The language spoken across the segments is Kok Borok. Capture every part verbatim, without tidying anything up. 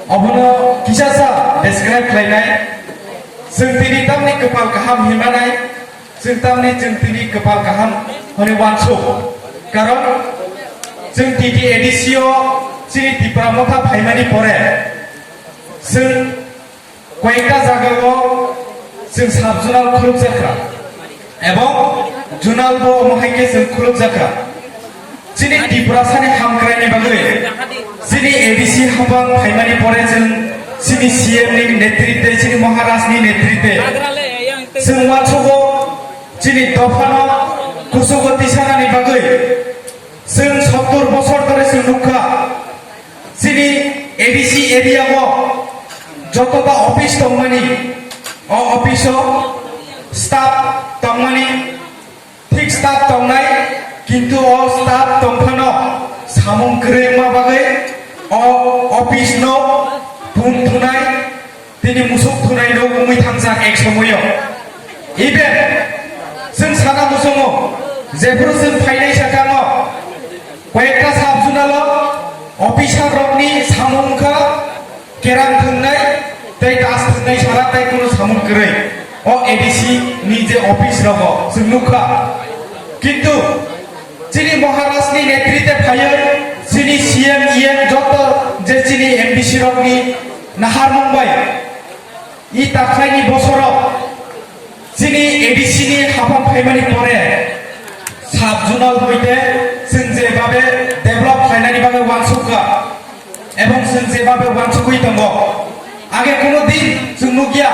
Obono kisasa describe khlainai. Chwng tini tamni kwpal kaham hinmanai, chwng tamni chwng tini kwpal kaham hwnwi wansuk. Karon chwng T T A D C o chini Tipra Motha phaimani pore chwng koyekta jagao chwng sub-zonal khulukjakha. Ebong zonal bo omo hai khe chwng khulukjakha. Chini Tiprasani hamkraini bagwi, chini A D C haphang phaimani pore chwng chini C M ni netrite, chini Maharaj ni netrite chwng uansugo chini dophano kuchugo tisanani bagwi. Chwng sottor bosor dhore chwng nukha, chini A D C area o joto ta office tongmani, o office o staff tongmani, thik staff tongnai, kintu o staff tongphano samung kwrwi wngma bagwi o office no phone thunai, tini musuk thunai no wngwi thangjak ek somoyo. Even chwng sana muchungo, jephuru chwng phainai sakango, koyekta sub-zonal o officer rokni samung wngkha kerang thwngnai tei das thwngnai sara tei kunu samung kwrwi. O A D C ni je office rogo chwng nukha. Kintu chini Maharaj ni netrite phaiwi chini C M, E M joto je chini M D C rokni naharmung bai i takhaini bosoro chini A D C ni haphang phaimani pore sub-zonal hoite chwng je babe develop khlainani bagwi wansukha. Ebong chwng je babe wansugwi tongo. Age kuno din chwng nukya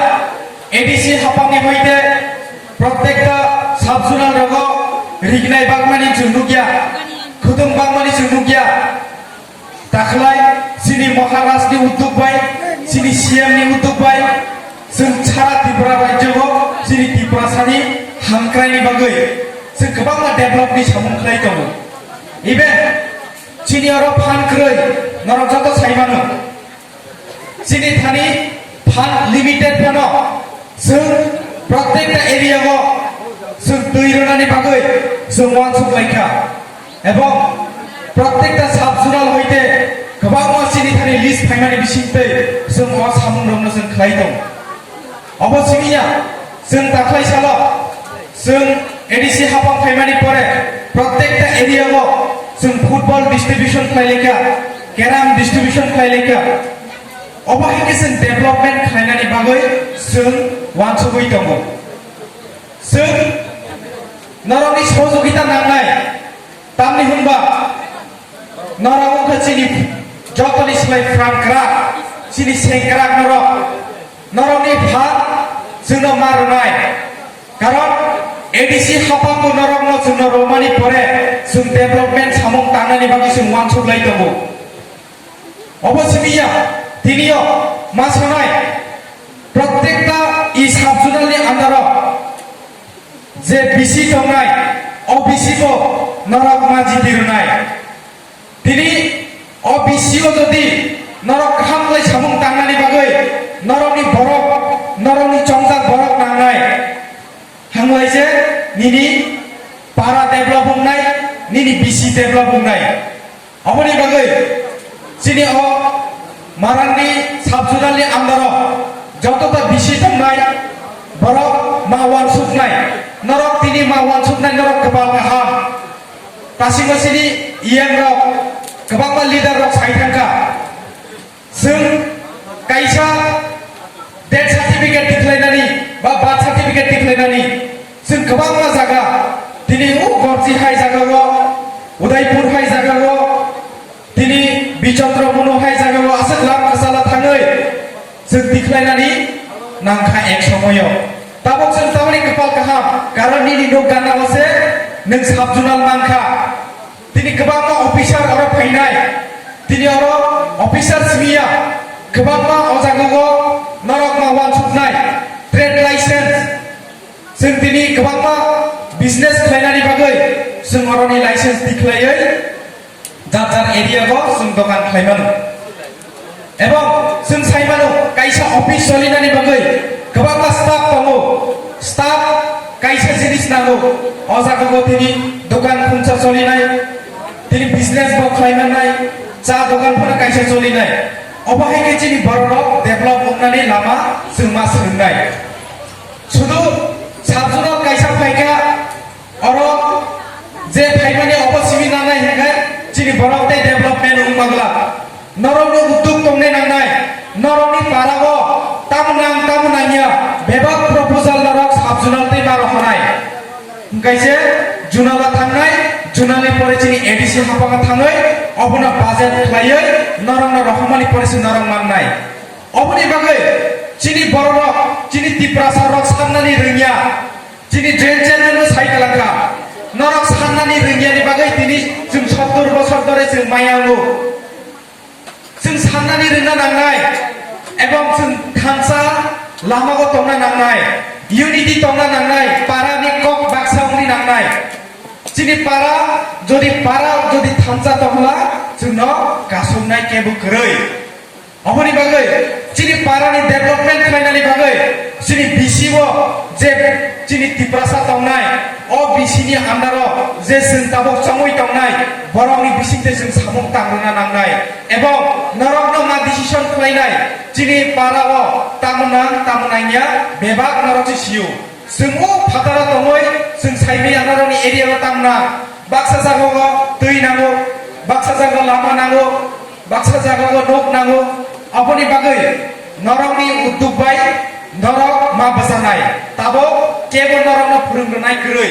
A D C haphangni hoite protekta sub-zonal rogo rignai bakmani chwng nukya, khudung bakmani chwng nukya. Takhlai chini Maharaj ni udduk bai, chini C M ni udduk bai, chwng sara Tripura rajyo o chini Tiprasani hamkraini bagwi chwng kwbangma develop ni samung khlai tongo. Even chini oro phan kwrwi norok joto sai mano. Chini thani phan limited phano chwng protekta area o chwng twi rwnani bagwi chwng uansuk laikha. Ebong protekta sub-zonal hoite kwbangma chini thani list phaimani bisingtwi chwng o samungrokno chwng khlai tongo. Obo simi ya, chwng takhlai salo, chwng A D C haphang phaimani pore, protekta area o chwng football distribution khlai laikha, keram distribution khlai laikha. Obo hai khe chwng development khlainani bagwi chwng uansugwi tongo. Chwng norokni sohojogita nangnai, tamni hwnba norok wngkha chini jotoni slai phan kwrak, chini sengkrak norok. Norokni phan chwngno ma rwnai. Karon A D C haphango norokno chwngno romani pore chwng development samung tangnani bagwi chwng uansuk lai tongo. Obo simi ya, tini o ma sanai, protekta i sub-zonal ni under o je B C tongnai, o B C bo norok ma jiti rwnai. Tini o B C o jodi norok kaham khlai samung tangnani bagwi norokni borok, norokni chongjak borok nangnai. Hanglai je nini para develop wngnai, nini B C develop wngnai. Aboni bagwi chini o Marangni sub-zonal ni under o joto ta B C tongnai, borok ma uansuknai, norok tini ma uansuknai, norok kwbal kaham. Tasingo chini E M rok, kwbangma leader rok sai thangkha. Chwng kaisa death certificate tikhlainani ba birth certificate tikhlainani chwng kwbangma jaga, tini o Gorji hai jagao, Udaipur hai jagao, tini Bichandra Munu hai jagao aswk lam kwchala thangwi chwng tikhlainani nangkha ek somoyo. Tabuk chwng tamoni kwpal kaham, karon nini nuk gana o se nwng sub-zonal mankha. Tini kwbangma officer oro phainai. Tini oro officer simi ya, kwbangma o jagao norok ma uansuknai, trade license. Chwng tini kwbangma business khlainani bagwi chwng oroni license tikhlaiwi jar jar area o chwng dokan khlaimano. Ebong chwng sai mano, kaisa office solinani bagwi kwbangma staff tongo. Staff kaisa jinis nango. O jagao tini dokan khungsa solinai, tini business bo khlai mannai, cha dokan phano kaisa solinai. Obo hai khe chini bororok develop wngnani lama chwng ma swrwngnai. Sudu sub-zonal kaisa phaikha, oro je phaimani obo simi nangnai hinkhe chini borok tei development wng manglak. Norokni udduk tongnai nangnai, norokni parao tamo nang tamo nangya bebak proposal norok sub-zonal tei ma rohornai. Hwnkhe se Junala thangnai, Junalni pore chini A D C haphanga thangwi obono budget khlaiwi norokno rohormani pore se norok mannai. Oboni bagwi chini bororok, chini Tiprasarok sannani rwngya, chini drain chairman bo sai kalangkha. Norok sannani rwngyani bagwi tini chwng sottor bosor dhore chwng maya wngo. Chwng sannani rwna nangnai, ebong chwng thansa lamao tongna nangnai, unity tongna nangnai, parani kok baksa wngni nangnai. Chini para, jodi para, jodi thansa tongla, chwngno kasuknai kebo kwrwi. Oboni bagwi, chini parani development khlainani bagwi, chini B C o je chini Tiprasa tongnai, o B C ni under o je chwng tabuk chongwi tongnai, borokni bisingtwi chwng samung tangrwna nangnai. Ebong norokno ma decision khlainai, chini para o tamo nang, tamo nangya, bebak norok se sio. Chwng o phataro tongwi, chwng saimanya norokni area o tamo nang, baksa jagao twi nango, baksa jagao lama nango, baksa jagao nok nango, aboni bagwi norokni udduk bai norok ma bwchanai, tabuk kebo norokno phwrwng rwnai kwrwi.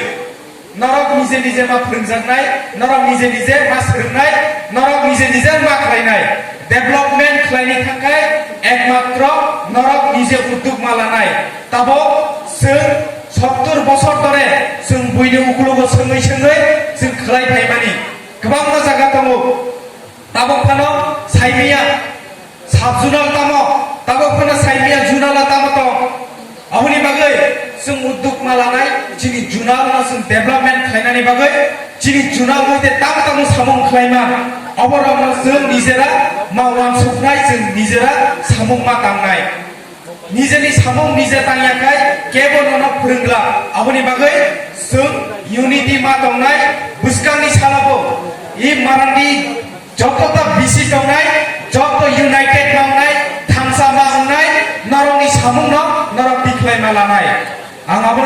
Norok nije nije ma phwrwngjaknai, norok nije nije ma swrwngnai, norok nije nije ma khlainai. Development khlaini thangkhai ekmatro norok nije udduk ma lanai. Tabuk chwng sottor bosor dhore chwng buini uklogo swngwi swngwi chwng khlai phaimani kwbangma jaga tongo. Tabuk phano saimanya sub-zonal tamo, tabuk phano saimanya zonal tamo tong. Aboni bagwi chwng udduk ma lanai, chini zonal no chwng development khlainani bagwi, chini zonal hoite tamo tamo samung khlaima, oborokno chwng nijera ma uansuknai, chwng nijera samung ma tangnai. Nijeni samung nije tangya khai kebo nono phwrwngla. Aboni bagwi chwng unity ma tongnai, bwskangni salabo i Marandi joto ta B C tongnai, joto united ma wngnai, thansa ma wngnai, norokni samungno norok tikhlai ma lanai. Ang abono